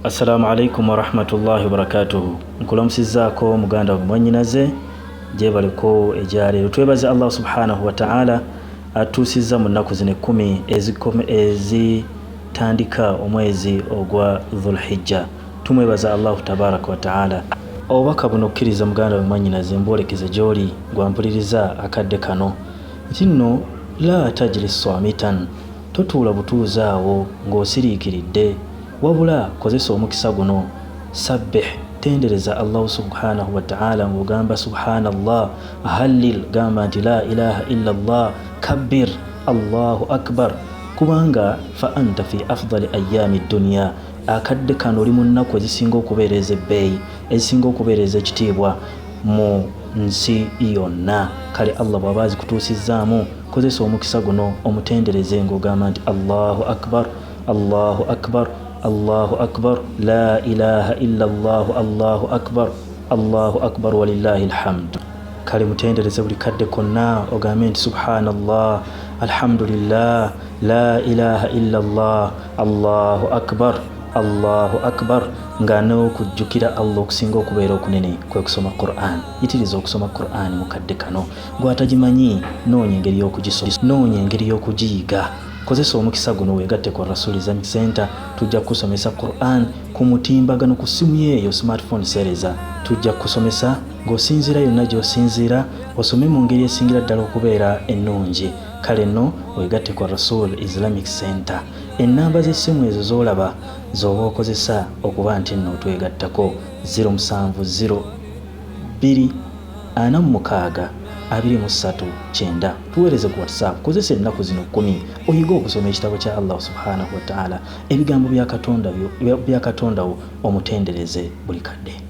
Assalamu alaikum warahmatullahi wabarakatuhu. Nkulamusizaako muganda wange, mwannyinaze, gyebaleko egyaleero. Twebaze Allah subhanahu wataala atuusizza mu nnaku zino 10 ezitandika omwezi ogwa Dhulhijja. Tumwebaza Allahu tabaraka wataala. Obubaka buno, okkiriza muganda wange, mwannyinaze, mbwolekeze gy'oli gwampuliriza akadde kano nti nno la tajlis samitan, totuula butuuzi awo ng'osiriikiridde, wabula kozesa omukisa guno. Sabbih, tendereza Allahu subhanahu wataala ng'ogamba subhanallah, hallil, gamba nti la ilaha illa llah, kabbir, Allahu akbar, kubanga fa anta fi afdali ayami dduniya. Akadde kano oli mu nnaku ezisinga okubeera ez'ebbeeyi, ezisinga okubeera ez'ekitiibwa mu nsi yonna. Kale Allah bw'aba azikutuusizzaamu, kozesa omukisa guno omutendereze ng'ogamba nti Allahu akbar, Allahu akbar, Allahu akbar, la ilaha illa llahu, Allahu akbar, Allahu akbar, walillahi alhamdu. Kale mutendereze buli kadde konna, ogambe nti subhanallah, alhamdulillah, la ilaha illa llah, Allahu akbar, Allahu akbar. Nga n'okujjukira Allah okusinga okubeera okunene kwe kusoma Quran. Yitiriza okusoma Quran mu kadde kano. Gwatagimanyi, noonya engeri y'okugisoma, noonya engeri y'okugiyiga. Kozesa omukisa guno weegatte ku Rasul Islamic Center. Tujja kukusomesa Quran ku mutimbagano, ku ssimu yeeyo smartphone. Seereza, tujja kukusomesa ng'osinziira yonna gy'osinziira, osome mu ngeri esingira ddala okubeera ennungi. Kale nno weegatte ku Rasul Islamic Center. Ennamba z'essimu ezo z'olaba z'oba okozesa okuba nti nno otwegattako: 0702 46 23 90. Tuweereze ku WhatsApp. Kozesa ennaku zino 10 oyige okusoma ekitabo kya Allah subhanahu wataala, ebigambo bya Katonda wo, omutendereze buli kadde.